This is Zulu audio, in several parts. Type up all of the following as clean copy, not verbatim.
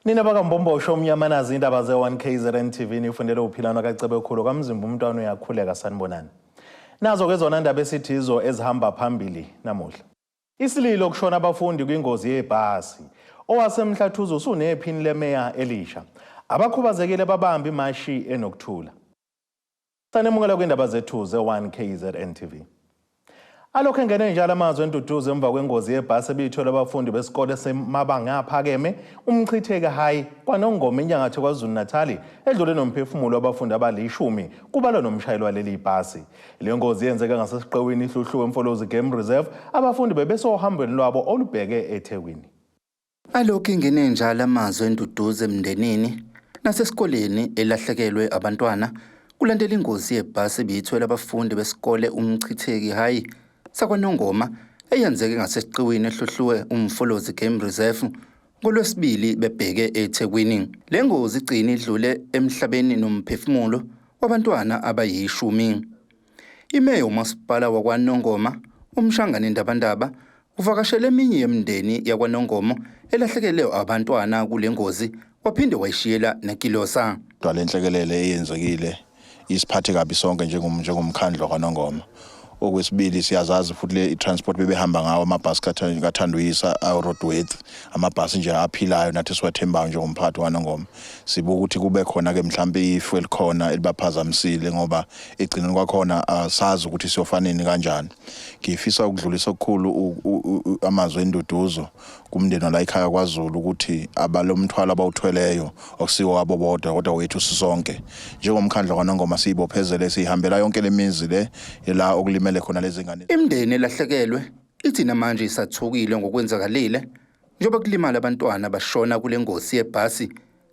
Nina bakaMbombosho umnyamanazi indaba ze-1 KZN TV nifundele uphilano kaCebekhulu kaMzimba umntwana uyakhuleka sanibonani. Nazo-ke zona ndaba esithi izo ezihamba phambili namuhla. Isililo kushona abafundi kwingozi yebhasi. OwaseMhlathuze usunephini lemeya elisha. Abakhubazekile babambe imashi enokuthula. Sanemukela kwindaba zethu ze-1 KZN TV. Alokhu engene njalo amazwi enduduzo emva kwengozi yebhasi ebiyithwele abafundi besikole semabanga aphakeme uMchitheki High kwaNongoma enyakatho KwaZulu-Natali edlule nomphefumulo wabafundi abalishumi kubalwa nomshayeli waleli bhasi. Le ngozi yenzeke ngasesiqiwini iHluhluwe eMfolozi Game Reserve abafundi bebesohambweni lwabo olubheke eThekwini. Alokhu ingene njalo amazwi enduduzo emndenini nasesikoleni elahlekelwe abantwana kulandela ingozi yebhasi ebiyithwele abafundi besikole uMchitheki High sakwaNongoma eyenzeke ngasesiqiwini eHluhluwe uMfolozi Game Reserve ngoLwesibili bebheke eThekwini. Le ngozi igcine idlule emhlabeni nomphefumulo wabantwana abayishumi. Imeya umasipala wakwaNongoma uMshangane Ndabandaba uvakashele eminye yemindeni yakwaNongoma elahlekelwe abantwana kule ngozi waphinde wayishiyela nekilosa. Kodwa le nhlekelele eyenzekile isiphathe kabi sonke njengomkhandlu wakwaNongoma. Okwesibili siyazazi futhi le i-transport bebehamba ngawo amabhasi kaThanduyisa awu-roadworthy, amabhasi nje aphilayo nathi siwathembayo njengomphakathi waNongoma. Sibuka ukuthi kube khona-ke mhlampe ifu elikhona elibaphazamisile ngoba egcineni kwakhona asazi ukuthi siyofaneni kanjani. Ngifisa ukudlulisa okukhulu amazwi enduduzo kumndeni wala ekhaya kwaZulu ukuthi abalomthwalo abawuthweleyo akusiwo wabo bodwa kodwa wethu sisonke. Njengomkhandlu kwaNongoma siyibophezele sihambela yonke le mizi le la okulimele khona lezi ngane. Imindeni elahlekelwe ithi namanje isathukile ngokwenzakalile njengoba kulimala abantwana bashona kule ngozi yebhasi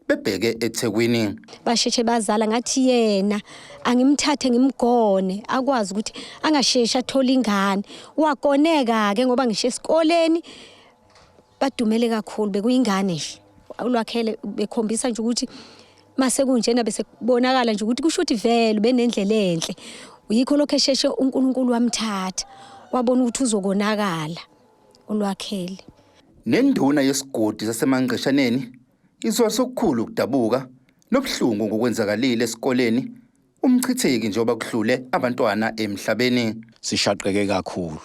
bebheke eThekwini. Basheshe bazala ngathi yena angimthathe ngimgone akwazi ukuthi angasheshi athole ingane. Wagoneka ke ngoba ngisho esikoleni badumele kakhulu bekuyingane nje. Ulwakhele bekhombisa nje ukuthi mase kunjena bese kubonakala nje ukuthi kusho ukuthi vele benendlela enhle. Yikho lokho esheshe uNkulunkulu wamthatha wabona ukuthi uzokonakala ulwakhele. Nenduna yesigodi saseMangqeshaneni izwa sokukhulu ukudabuka nobuhlungu ngokwenzakalile esikoleni uMchitheki njengoba kudlule abantwana emhlabeni. Sishaqeke kakhulu.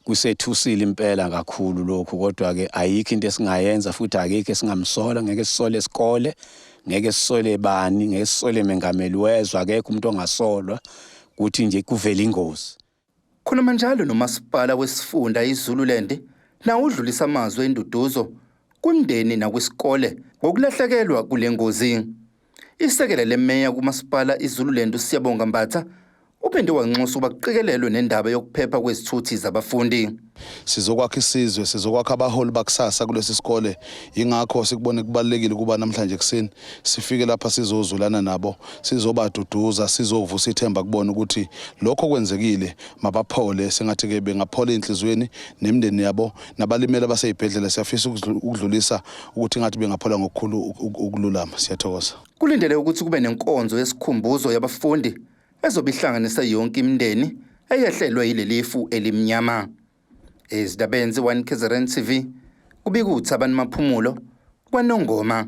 Kusethusile impela kakhulu lokhu kodwa ke ayikho into esingayenza futhi akekho esingamsola, ngeke sisole isikole, ngeke sisole bani, ngeke sisole mengameli wezwe, akekho umuntu ongasolwa kuthi nje kuvele ingozi. Khonamanjalo nomasipala wesifunda iZululand nawo udlulisa amazwi enduduzo kumndeni nakwisikole ngokulahlekelwa kule ngozi. Isekela lemeya kumasipala iZululand uSiyabonga Mbatha uphinde wanxusa ukuba kuqikelelwe nendaba yokuphepha kwezithuthi zabafundi. Sizokwakha isizwe, sizokwakha abaholi bakusasa kulesi sikole. Yingakho sikubone kubalulekile ukuba namhlanje ekuseni sifike lapha sizozwelana nabo, sizobaduduza, sizovusa ithemba kubona ukuthi lokho okwenzekile mabaphole, sengathi-ke bengaphola ey'nhliziyweni nemindeni yabo nabalimele abasey'bhedlela. Siyafisa ukudlulisa ukuthi ngathi bengaphola ngokukhulu ukululama. Siyathokoza. Kulindele ukuthi kube nenkonzo yesikhumbuzo yabafundi ezobe ihlanganise yonke imindeni eyehlelwe yileli fu elimnyama. Ezindabeni ze-1 KZN TV kubika uThabani Maphumulo kwaNongoma.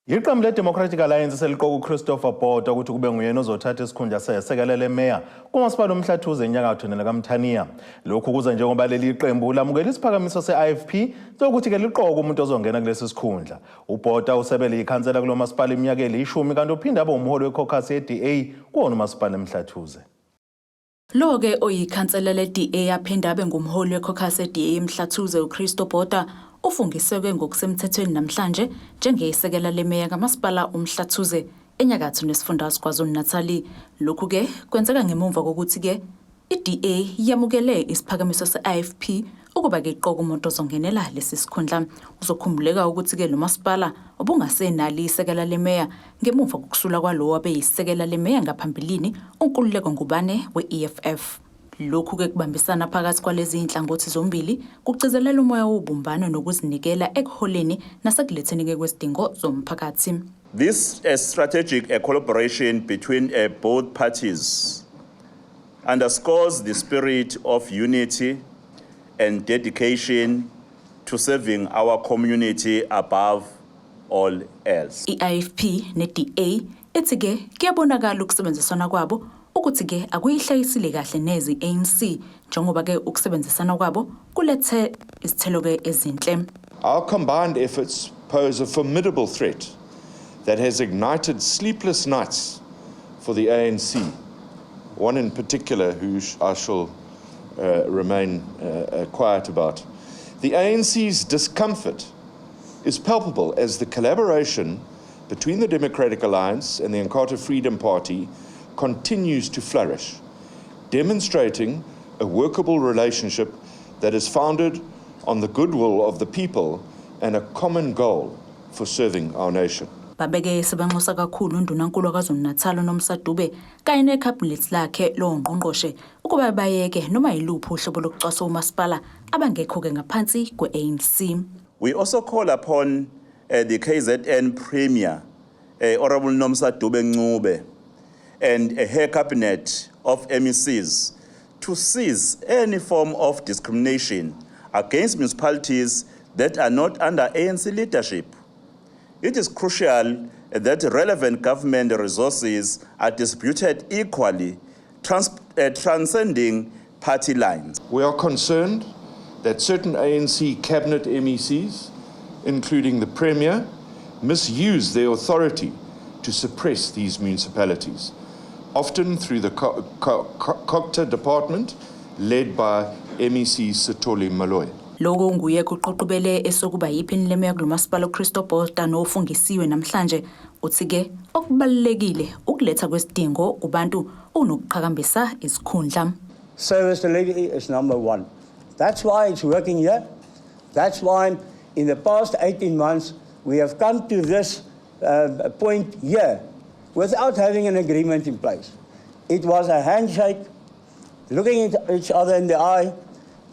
Iqembu le-Democratic Alliance seliqoka uChristopher Botha ukuthi kube nguyena ozothatha isikhundla sesekela lemeya kumasipala uMhlathuze enyakatho nelakaMthaniya. Lokhu kuza njengoba leli qembu lamukela isiphakamiso se-IFP sokuthi-ke liqoke umuntu ozongena kulesi sikhundla. UBotha usebele ikhansela kulo masipala iminyaka elishumi kanti uphinde abe umholi wekhokhasi ye-DA kuwona umasipala eMhlathuze. Lo-ke oyikhansela le-DA aphinde abe ngumholi wekhokhasi ye-DA eMhlathuze uChristo Botha ufungiswe ngokusemthethweni namhlanje njengesekela lemeya kamasipala uMhlathuze enyakatho nesifundazwe KwaZulu-Natali. Lokhu-ke kwenzeka ngemuva kokuthi-ke i-DA yamukele isiphakamiso se-IFP ukuba-ke iqoke umuntu ozongenela lesi sikhundla. Uzokhumbuleka ukuthi-ke lo masipala ubungasenalo isekela lemeya ngemuva kokusula kwalowo abeyisekela lemeya ngaphambilini uNkululeko Ngubane we-EFF. Lokhu-ke kubambisana phakathi kwalezi zinhlangothi zombili kugcizelela umoya wobumbano nokuzinikela ekuholeni nasekuletheni-ke kwezidingo zomphakathi. This strategic collaboration between both parties underscores the spirit of unity and dedication to serving our community above all else. I-IFP ne-DA ethi-ke kuyabonakala ukusebenzisana kwabo ukuthi-ke akuyihlayisile kahle neze i-ANC, njengoba-ke ukusebenzisana kwabo kulethe izithelo-ke ezinhle. Our combined efforts pose a formidable threat that has ignited sleepless nights for the ANC, one in particular who I shall remain quiet about. The ANC's discomfort is palpable as the collaboration between the Democratic Alliance and the Inkatha Freedom Party continues to flourish, demonstrating a workable relationship that is founded on the goodwill of the people and a common goal for serving our nation. Babeke sebenxusa kakhulu undunankulu waKwaZulu-Natal uNomsa Dube kanye nekhabhinethi lakhe longqongqoshe ukuba bayeke noma yiluphi uhlobo lokucwasa umasipala abangekho-ke ngaphansi kwe-ANC. We also call upon the KZN Premier, Honorable Nomsa Dube Ncube, and her cabinet of MECs to cease any form of discrimination against municipalities that are not under ANC leadership. It is crucial that relevant government resources are distributed equally, transcending party lines. We are concerned that certain ANC cabinet MECs, including the Premier, misuse their authority to suppress these municipalities, often through the COGTA department led by MEC Sithole Moloi. Loko nguye kuqoqubele esokuba yiphini lemeya kulomasipala uChristo Bolter nofungisiwe namhlanje. Uthi-ke okubalulekile ukuletha kwesidingo kubantu unokuqhakambisa izikhundla. Service delivery is number one. That's why it's working here. That's why in the past 18 months we have come to this point here without having an agreement in place. It was a handshake, looking at each other in the eye,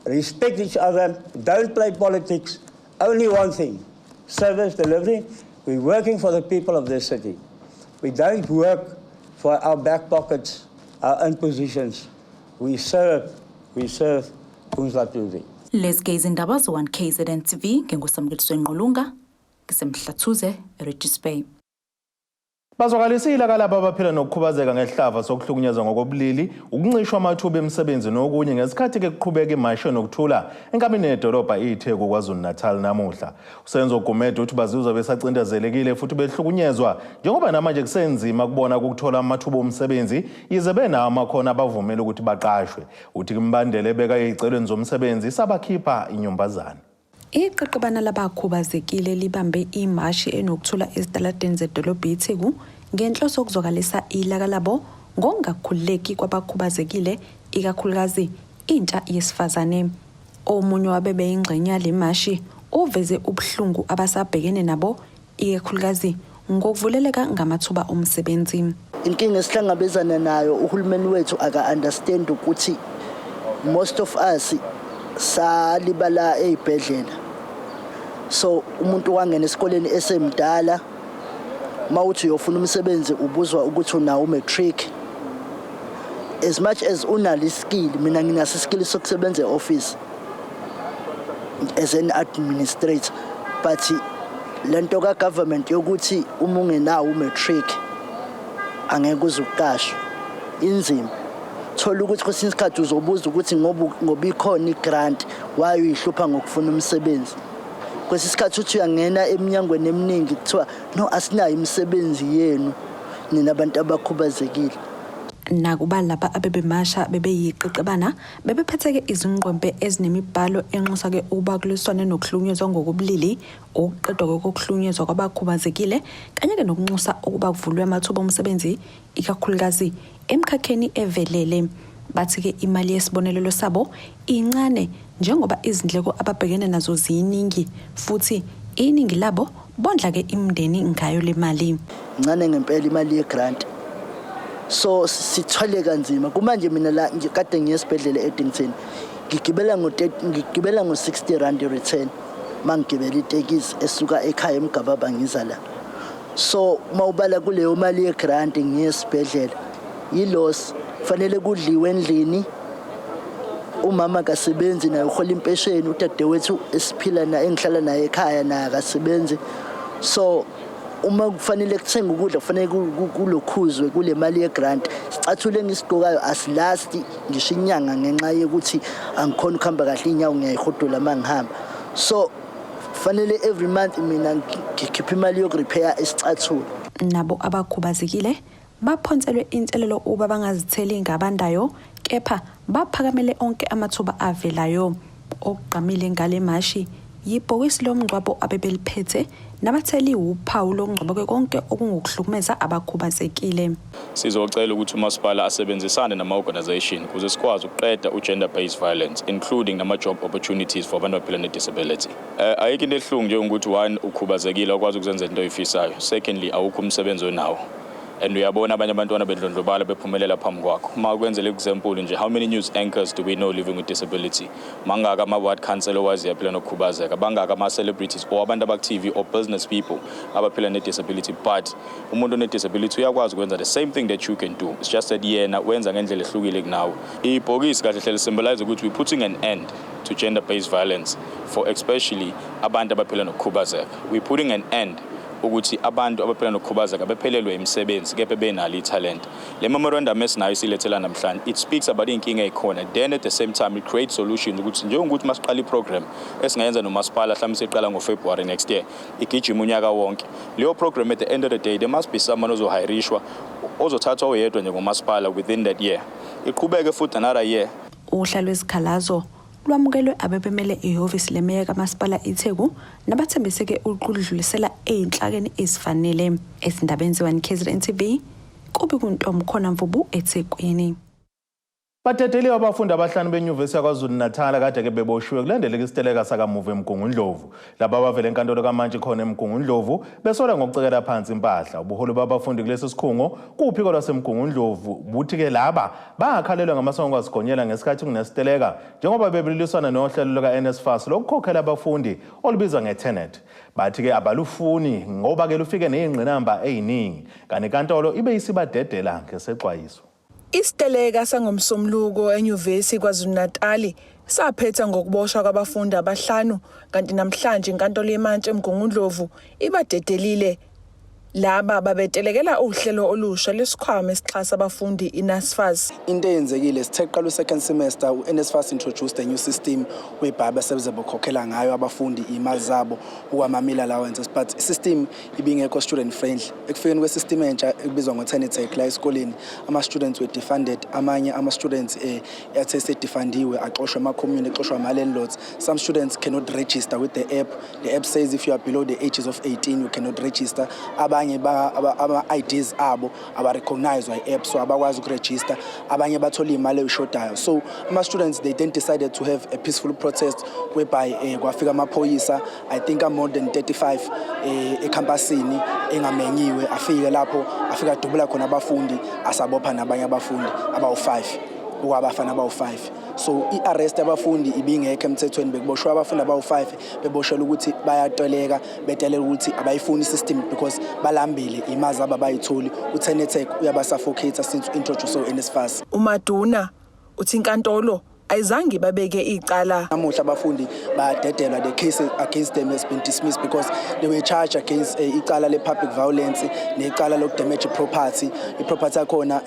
respect each other, don't play politics. Only one thing, service delivery. We're working for the people of this city. We don't work for our back pockets, our own positions. We serve uMhlathuze. Lezi ke izindaba zo-1 KZN TV. Ngingusamukeliso Ngqulunga, ngiseMhlathuze, eRichards Bay. Bazwakalisile kalabo abaphila nokukhubazeka ngehlava sokuhlukunyezwa ngokobulili, ukuncishwa amathuba emisebenzi nokunye ngesikhathi-ke kuqhubeka imashi nokuthula enkabini yedolobha iTheku KwaZulu-Natal namuhla. Usenzo Gumede uthi bazizwa besacindezelekile futhi behlukunyezwa njengoba namanje kusenzima kubona ukuthola amathuba omsebenzi yize benawo amakhono abavumela ukuthi baqashwe. Uthi imibandela ebeka ey'celweni zomsebenzi isabakhipha inyumbazane. Iqeqebana labakhubazekile libambe imashi enokuthula ezitaladeni zedolobha iTheku ngenhloso yokuzwakalisa ilaka labo ngokungakhululeki kwabakhubazekile, ikakhulukazi intsha yesifazane. Omunye wabebeyingxenye yale mashi uveze ubuhlungu abasabhekene nabo, ikakhulukazi ngokuvuleleka ngamathuba omsebenzi. Inkinga esihlangabezana nayo, uhulumeni wethu aka-understand ukuthi most of us salibala ey'bhedlela. So umuntu wangena esikoleni esemdala, mawuthi uyofuna umsebenzi ubuzwa ukuthi unawo umatric, as much as unalo iskill. Mina nginaso iskill sokusebenza e-office as an administrator, but lento ka-government yokuthi uma ungenawo umatric angeke uze uqashwe inzima. Thola ukuthi kwesinye isikhathi uzobuza ukuthi ngoba ikhona i-grant, why uyihlupha ngokufuna umsebenzi? Kwesinye isikhathi uthi uyangena eminyangweni eminingi, kuthiwa no, asinayo imisebenzi yenu nina abantu abakhubazekile. Nakuba laba abebemasha bebeyiqeqebana bebephetheke izingqwembe ezinemibhalo enxusa-ke ukuba kulwiswane nokuhlukunyezwa ngokobulili, ukuqedwa kokuhlukunyezwa kwabakhubazekile, kanye-ke nokunxusa ukuba kuvulwe amathuba omsebenzi, ikakhulukazi emkhakheni evelele. Bathi-ke imali yesibonelelo sabo incane njengoba izindleko ababhekene nazo ziyiningi, futhi iningi labo bondla-ke imindeni ngayo le mali. Incane ngempela imali ye-grant, so sithwale kanzima kumanje. Mina la kade ngiye esibhedlela e-Addington, ngigibela ngo-R60 return mangigibela itekisi esuka ekhaya eMgababa ngiza la. So mawubala kuleyo mali ye-grant ngiye esibhedlela, yi-loss. Fanele kudliwe endlini. Umama akasebenzi, naye uhola impesheni. Udadewethu esiphila naye, engihlala naye ekhaya, naye akasebenzi. So uma kufanele kuthenga ukudla, kufanele kulokhuzwe kule mali ye-grant. Sicathulo engisigqokayo asilasti ngisho inyanga ngenxa yokuthi angikhona ukuhamba kahle, iy'nyawo ngiyayihudula uma ngihamba. So kufanele every month mina ngikhiphe imali yoku-repair isicathulo. Nabo abakhubazekile baphonselwe inselelo ukuba bangazitheli ngabandayo, kepha baphakamele onke amathuba avelayo. Okugqamile ngale mashi yibhokisi lomngcwabo abebeliphethe nabatheli wuphawu lokungcwaba konke okungokuhlukumeza abakhubazekile. Sizocela ukuthi umasipala asebenzisane nama-organization ukuze sikwazi ukuqeda u-gender based violence, including nama-job opportunities for abantu abaphila ne-disability. Ayikho into ebuhlungu njengokuthi, one, ukhubazekile, awukwazi ukuzenzela into oyifisayo. Secondly, awukho umsebenzi onawo and uyabona abanye abantwana bedlondlobala, bephumelela phambi kwakho. Uma kwenzela example nje, how many news anchors do we know living with disability? Mangaka ama-ward councillor owaziyo aphila nokukhubazeka? Bangaka ama-celebrities or abantu abaku-TV or business people abaphila ne-disability? But umuntu one-disability uyakwazi ukwenza the same thing that you can do. It's just that yena wenza ngendlela ehlukile kunawe. Ibhokisi kahle hle symbolize ukuthi we're putting an end to gender-based violence for especially abantu abaphila nokukhubazeka. We're putting an end ukuthi abantu abaphila nokukhubazeka bephelelwe imisebenzi kepha benalo ithalente. Le memorandum esinayo isilethela namhlanje, it speaks about iy'nkinga ey'khona, then at the same time it creates solutions ukuthi njengokuthi masiqala i-program esingayenza nomasipala, mhlawumbe siqala ngoFebruary next year, igijima unyaka wonke leyo program. At the end of the day, there must be someone ozohayirishwa, ozothathwa oyedwa njengomasipala within that year, iqhubeke futhi another year. Uhla lwezikhalazo lwamukelwe abebemele ihhovisi lemeya kamasipala iTheku, nabathembiseke ukuludlulisela ey'nhlakeni ezifanele. Ezindabeni ze-1 KZN TV, kubi kuntomkhona Mvubu, eThekwini. Badedeliwe abafundi abahlanu benyuvesi yaKwaZulu-Natal kade ke beboshiwe kulandeleka isiteleka sakamuva eMgungundlovu. Laba bavele enkantolo kamantshi khona eMgungundlovu besolwa ngokucekela phansi impahla. Ubuholi babafundi kulesi sikhungo kuwuphiko lwaseMgungundlovu buthi-ke laba bangakhalelwa ngamasongo asigonyela ngesikhathi kunesiteleka njengoba bebeliswana nohlelo luka-NSFAS lokukhokhela abafundi olubizwa nge-TENET. Bathi-ke abalufuni ngoba-ke lufike ney'ngqinamba ey'ningi. Kanti inkantolo ibe isibadedela ngesexwayiso. Isiteleka sangomsombuluko enyuvesi KwaZulu-Natali saphetha ngokuboshwa kwabafundi abahlanu, kanti namhlanje inkantolo yemantshi eMgungundlovu ibadedelile. Laba babetelekela uhlelo olusha lwesikhwama esixhasa abafundi iNSFAS. Into eyenzekile, sithe kuqala u-second semester, u-NSFAS introduced a new system whereby basebeze bekhokhela ngayo abafundi iy'mali zabo okwama-meal allowances, but i-system ibingekho student friendly. Ekufikeni kwe-system entsha ekubizwa ngo-TENETEC la esikoleni, ama-students were defunded. Amanye ama-students athe sedefundiwe axoshwa ema-commune, exoshwa ama-landlords. Some students cannot register with the app. The app says if you are below the ages of 18, you cannot register. Abanye ama-IDs abo aba-recognizwa i-app, so abakwazi uku-register. Abanye bathola iy'mali ey'shodayo. So ama-students, they then decided to have a peaceful protest whereby kwafika amaphoyisa, I think more than 35, ekhampasini engamenyiwe. Afike lapho, afika adubula khona abafundi, asabopha nabanye abafundi abawu-5, okwabafana abawu-5. So i-arrest yabafundi ibingekho emthethweni. Bekuboshwe abafundi abawu-5 beboshelwa ukuthi bayatoleka, betelela ukuthi abayifuni i-system because balambile, imali zabo abayitholi, u-TENETEC uyaba-suffocate since introduce u-NSFAS. UMaduna uthi inkantolo ayizange babeke icala. Namuhla abafundi bayadedelwa. The case against them has been dismissed because they were charged against icala le-public violence necala loku-damage property. I-property yakhona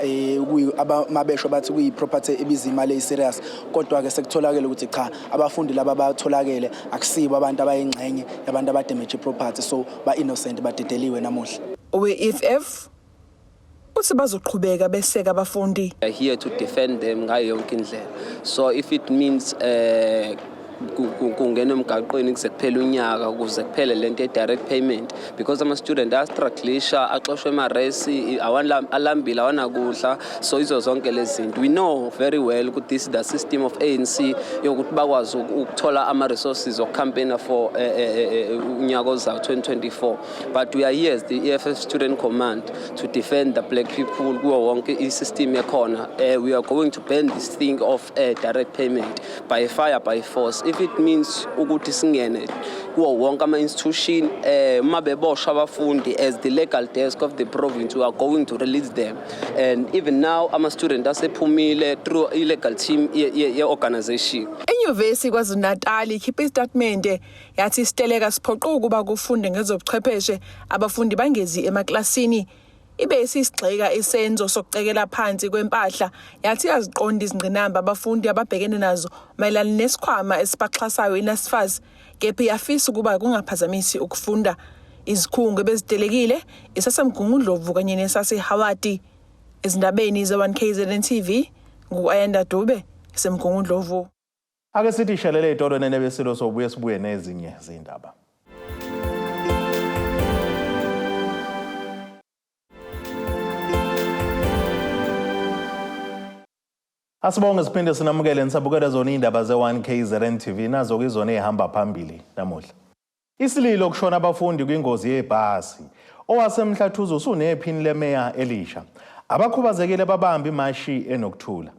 mabesho bathi kuyi-property ebiza imali eyi-serious, kodwa-ke sekutholakele ukuthi cha, abafundi laba batholakele akusibo abantu abayingxenye yabantu aba-damage property, so ba-innocent, badedeliwe namuhla. Owe-EFF uthi bazoqhubeka beseka abafundi. We are here to defend them ngayo yonke indlela. So if it means kungena emgaqweni kuze kuphele unyaka, ukuze kuphele lento ye-direct payment, because ama-student ayastrugglisha, axoshwe emaresi, alambile, awanakudla. So izo zonke lezi zinto, we know very well ukuthi this is the system of ANC yokuthi bakwazi ukuthola ama-resources okucampaigna for unyaka ozayo 2024. But we are here as the EFF Student Command to defend the black people kuwo wonke i-system ekhona. We are going to ban this thing of direct payment by fire, by force. If it means ukuthi singene kuwo wonke ama-institution, uma beboshwa abafundi, as the legal desk of the province, we are going to release them. And even now ama-student asephumile through i-legal team ye-organization. Inyuvesi KwaZulu-Natal ikhiphe isitatimende yathi isiteleka siphoqe ukuba kufunde ngezobuchwepheshe, abafundi bangezi emaklasini. Ibe isisigxeka isenzo sokucekela phansi kwempahla, yathi iyaziqonda izingqinamba abafundi ababhekene nazo mayelana nesikhwama esibaxhasayo iNSFAS, kepha iyafisa ukuba kungaphazamisi ukufunda. Izikhungo ebezitelekile isaseMgungundlovu kanye nesaseHawadi. Ezindabeni ze-1 KZN TV, ngu-Ayanda Dube, eseMgungundlovu. Ake sithi shelele itolo nene besilo, sobuye sibuye nezinye zindaba. Asibonge siphinde sinamukele nisabukela zona indaba ze-1 KZN TV, nazo ke izona ezihamba phambili namuhla. Isililo kushona abafundi kwingozi yebhasi. OwaseMhlathuze usunephini lemeya elisha. Abakhubazekile babamba imashi enokuthula.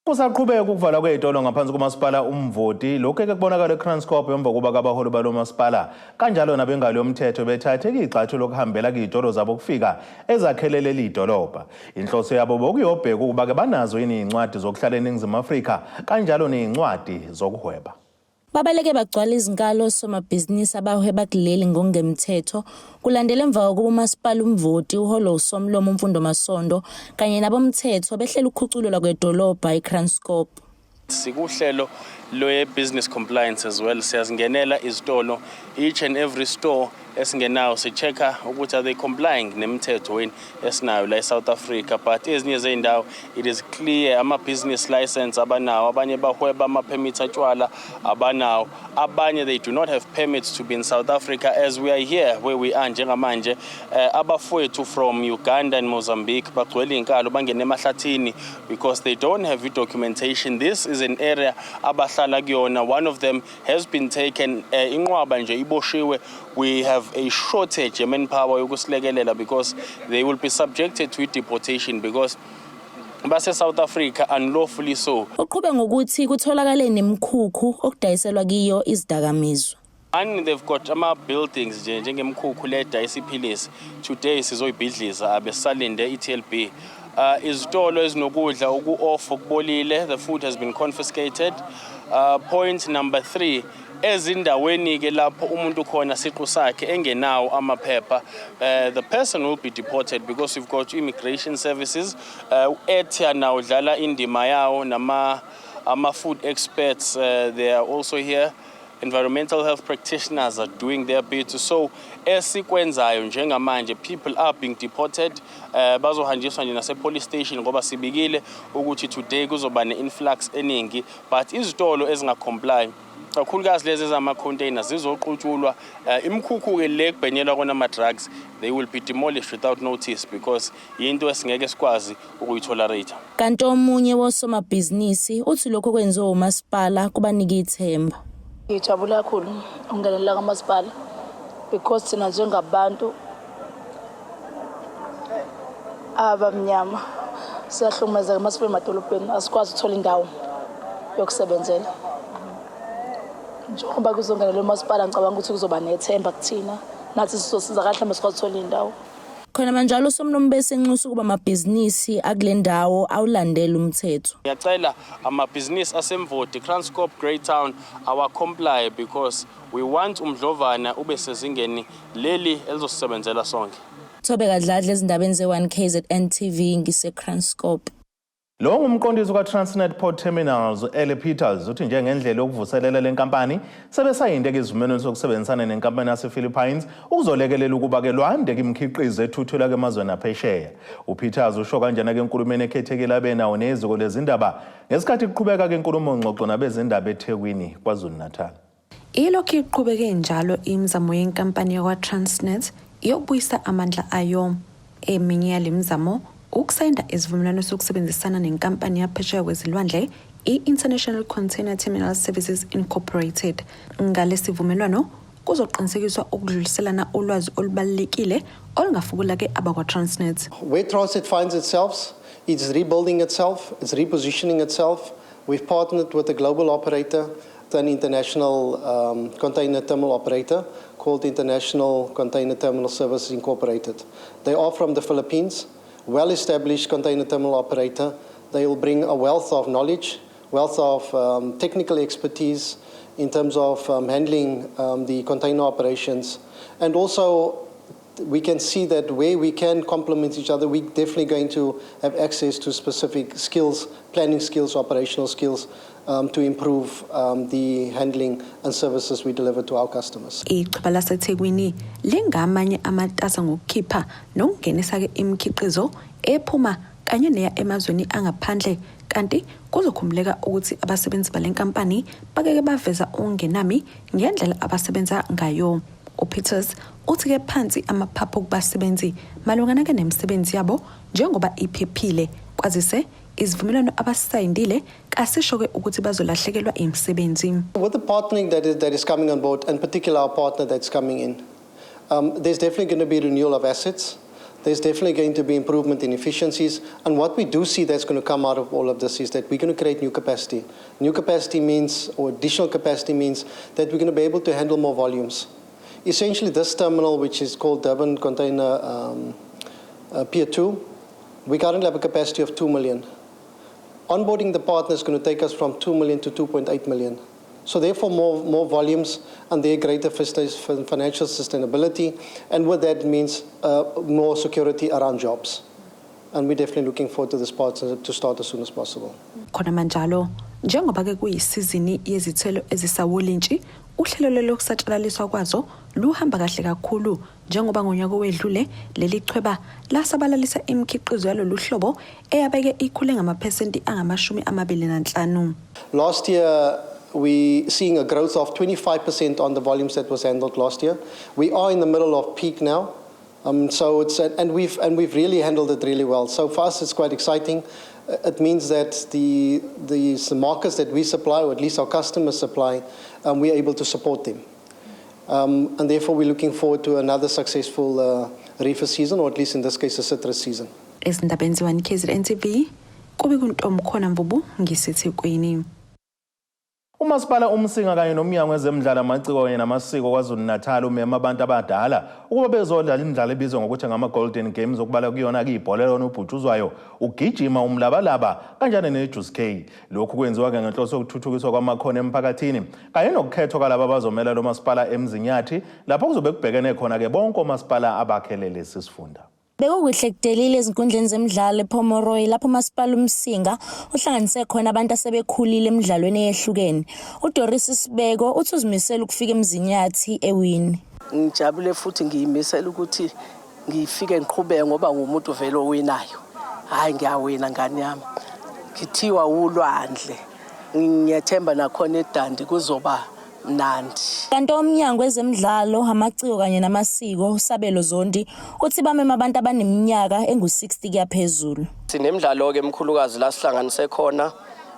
Kusaqhubeka ukuvalwa kwezitolo ngaphansi komasipala Umvoti. Lokhu eke kubonakala eKranskop emva kokuba kabaholi balo masipala kanjalo nabengalo yomthetho bethathe igxathu lokuhambela kuy'tolo zabo kufika ezakhele leli dolobha. Inhloso yabo bokuyobheka ukuba-ke banazo yini iy'ncwadi zokuhlala eNingizimu Afrika kanjalo ney'ncwadi zokuhweba. Babaleke bagcwala izinkalo osomabhizinisi abahweba kuleli ngokungemthetho kulandela emva kokuba umasipala Umvoti uholwa uSomlomo uMfundo Masondo kanye nabomthetho behlela ukukhucululwa kwedolobha iKranskop. Sikuhlelo lwe-business compliance as well, siyazingenela izitolo, each and every store esingenayo si-check-a ukuthi are they complying nemithetho wini esinayo la e-South Africa. But ezinye zey'ndawo it is clear ama-business license abanawo, abanye bahweba ama-permit atshwala abanawo, abanye they do not have permits to be in South Africa. As we are here where we are njengamanje, abafowethu from Uganda and Mozambique bagcwele iy'nkalo, bangene emahlathini because they don't have i-documentation. This is an area abahlala kuyona. One of them has been taken, inqwaba nje iboshiwe. We have a shortage ye-manpower yokusilekelela because they will be subjected to deportation because base-South Africa unlawfully so. Uqhube ngokuthi kutholakale nemikhukhu okudayiselwa kiyo izidakamizwa. And they've got ama-buildings nje njengemkhukhu ledayisa iphilisi. Today sizoyibhidliza, abesalinde i-TLB. Izitolo ezinokudla oku-off, okubolile, the food has been confiscated. Point number 3, ezindaweni-ke lapho umuntu khona siqu sakhe engenawo amaphepha, the person will be deported because we've got immigration services. EDTEA nawo udlala indima yawo, nama ama-food experts, they are also here. Environmental health practitioners are doing their bit. So esikwenzayo njengamanje, people are being deported, bazohanjiswa nje nase-police station ngoba sibikile ukuthi today kuzoba ne-influx eningi. But izitolo ezinga-comply, kakhulukazi lezi ezama-containers, zizoqutshulwa. Imikhukhu-ke le kubhenyelwa kona ama-drugs, they will be demolished without notice because yinto esingeke sikwazi ukuyi-tolerate. Kanti omunye wosomabhizinisi uthi lokho kwenziwe umasipala kubanika ithemba. Ngijabula kakhulu ukungenelela kamasipala because thina njengabantu abamnyama siyahlukumezeka uma sifika emadolobheni, asikwazi ukuthola indawo yokusebenzela. Njengoba kuzongenelela umasipala, ngicabanga ukuthi kuzoba nethemba kuthina, nathi sizosizakala mhlawumbe sikwazi ukuthola iy'ndawo. Khona manjalo uSomlomo besenxusa ukuba amabhizinisi akule ndawo awulandele umthetho. Ngiyacela amabhizinisi aseMvoti, Kranskop, Greytown awa-comply because we want umdlovana ube sezingeni leli elizosisebenzela sonke. Thobeka Dladla ezindabeni ze-1 KZN TV, ngise-Kranskop. Lo ngumqondisi ka-Transnet Port Terminals, Ellie Peters, uthi njengendlela yokuvuselela le nkampani sebesayinde isivumelwano sokusebenzisana nenkampani yase-Philippines ukuzolekelela ukuba-ke lwande imikhiqizo ethuthelwa emazweni aphesheya. UPeters usho kanjena-ke enkulumeni ekhethekile abe nawo neziko lezindaba ngesikhathi kuqhubeka-ke inkulumo ngxoxo nabezindaba eThekwini, KwaZulu-Natal. Ilokhu iqhubeke njalo imizamo yenkampani yakwa-Transnet yokubuyisa amandla ayo. Eminye yale mizamo ukusayinda isivumelwano sokusebenzisana nenkampani yaphesheya kwezilwandle i-International Container Terminal Services Incorporated. Ngalesi sivumelwano kuzoqinisekiswa ukudluliselana ulwazi olubalulekile olungafukula-ke abakwa-Transnet. Where Transnet finds itself, it's rebuilding itself, it's repositioning itself. We've partnered with a global operator, an international container terminal operator called International Container Terminal Services Incorporated. They are from the Philippines, well-established container terminal operator. They will bring a wealth of knowledge, wealth of technical expertise in terms of handling the container operations. And also, we can see that where we can complement each other, we're definitely going to have access to specific skills, planning skills, operational skills, to improve the handling and services we deliver to our customers. Ichweba laseThekwini lingamanye amatasa ngokukhipha nokungenisa-ke imikhiqizo ephuma kanye neya emazweni angaphandle, kanti kuzokhumbuleka ukuthi abasebenzi bale nkampani bakeke baveza ukungenami ngendlela abasebenza ngayo. UPeters uthi-ke phansi amaphaphu kubasebenzi malungana-ke nemisebenzi yabo njengoba iphephile, kwazise izivumelwano abasayindile kasisho-ke ukuthi bazolahlekelwa imisebenzi. With the partnering that is coming on board, in particular our partner that's coming in, there's definitely going to be renewal of assets. There's definitely going to be improvement in efficiencies. And what we do see that's going to come out of all of this is that we're going to create new capacity. New capacity means, or additional capacity means, that we're going to be able to handle more volumes. Essentially, this terminal, which is called Durban Container Pier 2, we currently have a capacity of 2 million. Onboarding the partner is going to take us from 2 million to 2.8 million. So therefore, more volumes and their greater financial sustainability. And with that means more security around jobs. And we're definitely looking forward to this partnership to start as soon as possible. Khona manjalo, njengoba-ke kuyisizini yezithelo ezisawolintshi, uhlelo lokusatshalaliswa kwazo luhamba kahle kakhulu, njengoba ngonyaka owedlule leli chweba lasabalalisa imikhiqizo yalolu hlobo eyabeke ikhule ngamaphesenti angama-25. Last year, we seeing a growth of 25% on the volumes that was handled last year. We are in the middle of peak now. So it's, and we've really handled it really well. So for us, it's quite exciting. It means that the markets that we supply, or at least our customers supply, we're able to support them. And therefore, we're looking forward to another successful reefer season, or at least in this case, a citrus season. Ezindabeni ze-1 KZN TV, kube kuntomkhona Mvubu ngiseThekwini. Umasipala uMsinga kanye nomnyango wezemidlalo, amaciko kanye namasiko KwaZulu-Natal umema abantu abadala ukuba bezodlala imidlalo ebizwa ngokuthi ngama-Golden Games, okubala kuyona-ke ibhola lonobhutshuzwayo, ugijima, umlabalaba kanjalo ne-Juice K. Lokhu kwenziwa-ke ngenhloso yokuthuthukiswa kwamakhono emphakathini kanye nokukhethwa kwalabo abazomela lo masipala eMzinyathi, lapho kuzobe kubhekene khona-ke bonke omasipala abakhele lesi sifunda. Bekukuhle kudelile ezinkundleni zemidlalo ePomeroy, lapho umasipala uMsinga uhlanganise khona abantu asebekhulile emidlalweni eyehlukene. UDoris Sibeko uthi uzimisele ukufika eMzinyathi ewini. Ngijabule futhi ngiyimisela ukuthi ngifike ngiqhubeke ngoba ngumuntu vele owinayo. Hayi, ngiyawina ngani yami. Ngithiwa ulwandle. Ngiyathemba nakhona eDundee kuzoba mnandi. Kanti omnyango wezemidlalo, amaciko kanye namasiko, uSabelo Zondi, uthi bamema abantu abaneminyaka engu-60 kuya phezulu. Sinemidlalo ke emkhulukazi la sihlanganise khona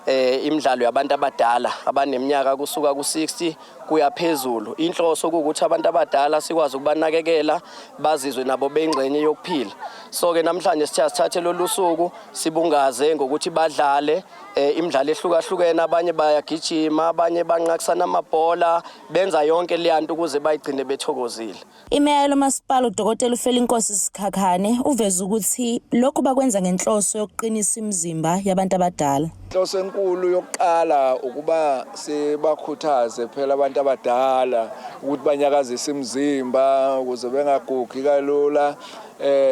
imidlalo yabantu abadala abaneminyaka kusuka ku60 kuya phezulu. Inhloso ukuthi abantu abadala sikwazi ukubanakekela, bazizwe nabo bengxenye yokuphila. So ke namhlanje sithe sithathe lolu suku sibungaze ngokuthi badlale imidlalo ehlukahlukene. Abanye bayagijima, abanye banqakisana amabhola, benza yonke leyanto ukuze bayigcine bethokozile. Imeya lomasipala uDokotela uFelinkosi Sikhakhane uveza ukuthi lokhu bakwenza ngenhloso yokuqinisa imizimba yabantu abadala. Inhloso enkulu yokuqala ukuba sibakhuthaze phela abantu abadala ukuthi banyakazise imizimba ukuze bengagugi kalula,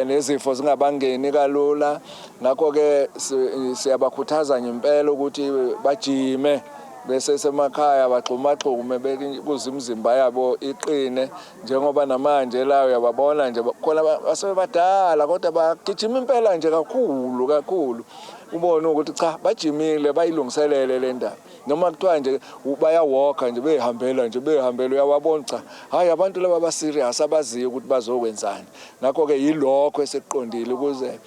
nezifo zingabangeni kalula. Ngakho ke siyabakhuthaza ngempela ukuthi bajime bese semakhaya, baxhumaxhume ukuze imizimba yabo iqine, njengoba namanje la uyababona nje khona basebebadala kodwa bagijima impela nje kakhulu kakhulu, ubone ukuthi cha, bajimile, bayilungiselele le ndaba. Noma kuthiwa nje bayawalka nje, behambela nje, behambela, uyawabona, cha, hayi, abantu laba ba-serious, abaziyo ukuthi bazokwenzani. Ngakho-ke yilokho esekuqondile ukuze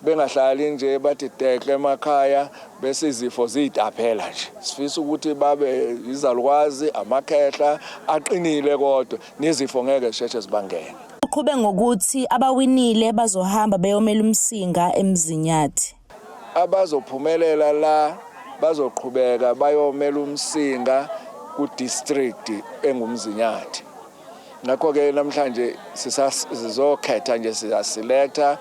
bengahlali nje bathi dekle emakhaya bese izifo ziyitaphela nje. Sifisa ukuthi babe izalukwazi, amakhehla aqinile, kodwa nezifo ngeke zisheshe zibangene. Uqhube ngokuthi abawinile bazohamba beyomela uMsinga eMzinyathi. Abazophumelela la Bazoqhubeka bayomela uMsinga ku-district enguMzinyathi. Ngakho-ke namhlanje sizokhetha nje, siyaselecta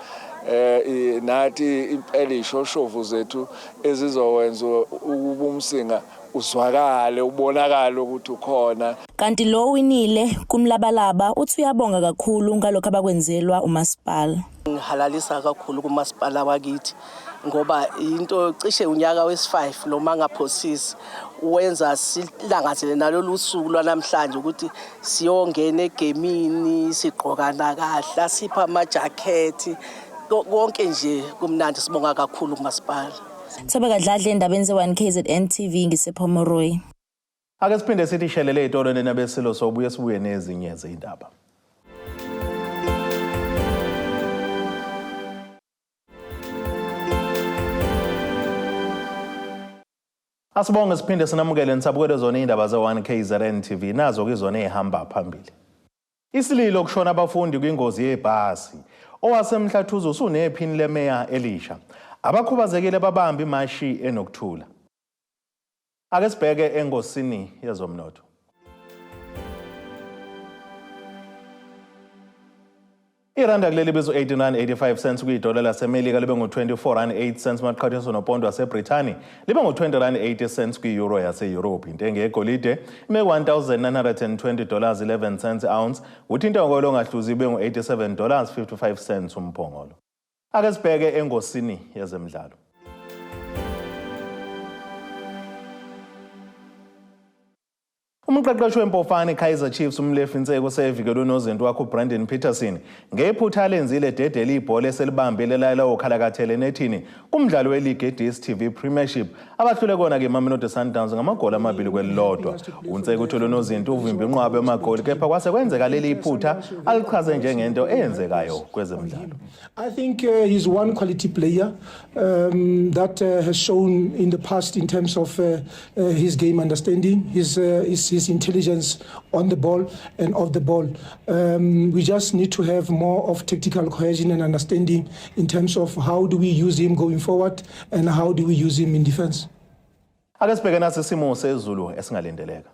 nathi impela ishoshovu zethu ezizowenza ukuba uMsinga uzwakale, ubonakale ukuthi ukhona. Kanti lo winile kumlabalaba uthi uyabonga kakhulu ngalokho abakwenzelwa umasipala. Ngihalalisa kakhulu kumasipala wakithi ngoba into cishe unyaka wesi-5 noma ngaphosisi wenza silangazele nalolu suku lwanamhlanje ukuthi siyongena egemini, sigqokana kahle, asipha amajakhethi, konke nje kumnandi. Sibonga kakhulu kumasipala. Thobeka Dladla endabeni ze-1 KZN TV ngisePomeroy. Ake siphinde sithi shelele ey'tolo nenabesilo, sobuye sibuye nezinye zey'ndaba. Asibonge siphinde sinamukele nisabukele zona iy'ndaba ze-1 KZN TV, nazo ke zona ey'hamba phambili. Isililo kushona abafundi kwingozi yebhasi. OwaseMhlathuze usunephini lemeya elisha. Abakhubazekile babamba imashi enokuthula. Ake sibheke engosini yezomnotho. Iranda kuleli bizo 89.85 cents kwidola laseMelika, libe ngu-24 rand 8 cents maqhathaniswa nopondo waseBrithani, libe ngu-20 rand 80 cents kwi-euro yase-Europe. Intengo yegolide ime $1,920 11 cents ounce, kuthi intengo yolongahluzi ibe ngu-87 dollars 55 cents umphongolo. Ake sibheke engosini yezemidlalo. Umqeqeshi wempofane Kaizer Chiefs uMolefi Ntseki usevikele unozinti wakhe uBrandon Petersen ngephutha alenzile dedela ibhola eselibambile layela okhalakathele nethini kumdlalo weligi e-DStv Premiership abahlule kona-ke iMamelodi Sundowns ngamagoli 2-1. UNtseki uthole unozinti uvimba inqwaba yamagoli, kepha kwase kwenzeka leli iphutha alichaze njengento eyenzekayo kwezemidlalo. I think he's one quality player that has shown in the past in terms of his game understanding, his intelligence on the ball and off the ball. We just need to have more of tactical cohesion and understanding in terms of how do we use him going forward and how do we use him in defense. Ake sibheke nasi isimo sezulu esingalindeleka.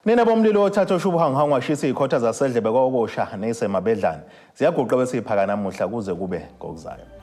Nina bomlilo othatha oshubuhanguhangu washisa iy'khotha zasedlebe kokusha neyisemabedlane ziyaguqa bese iphaka namuhla kuze kube ngokuzayo.